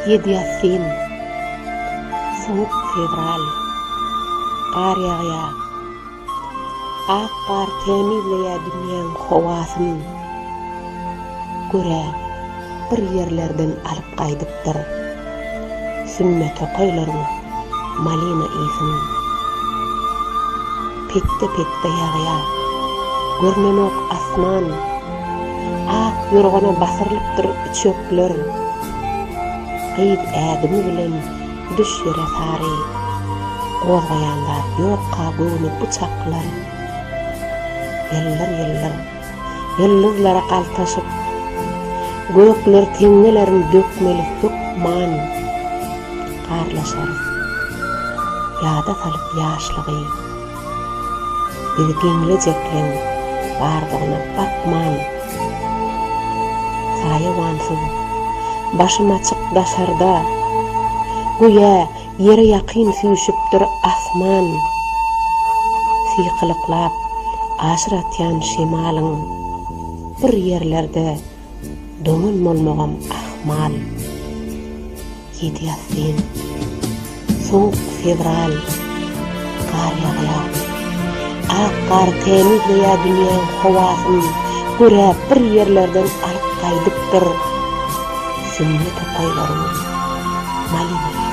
Ýedi ýassyn. Sowuk fewral. Gar ýagýar. Ak gar tämizleýär dünýäň howasyn. Gör-ä, bir ýerlerden alyp gaýdypdyr. Sümme tokaýlaryň malina ysyn. Petde-petde ýagýar. Görnenok asman. Ak ýorgana basyrylypdyr üçekler. Gyz ädimi bilen düş ýere sary. Gozgaýan zat ýokka göwni bu çaklar. Ýyldyr-ýyldyr, ýyldyzlara galtaşyp, Gökler teňňelerin dökmeli hökman. Garlaşarys, ýada salyp ýaşlygy. Bizi geňlejekleň bardygyna bakman. Saýawansyz, başym açyk daşarda, Göýä ýere ýakyn süýşüpdir asman. Sykylyklap aşyr atýan şemalyň Bir ýerlerde doňan bolmagam ahmal. Ýedi ýassyn. Sowuk fewral. Gar ýagýar. Ak gar tämizleýär dünýäň howasyn, Gör-ä bir ýerlerden alyp gaýdypdyr sümme tokaýlaryň malina ysyn.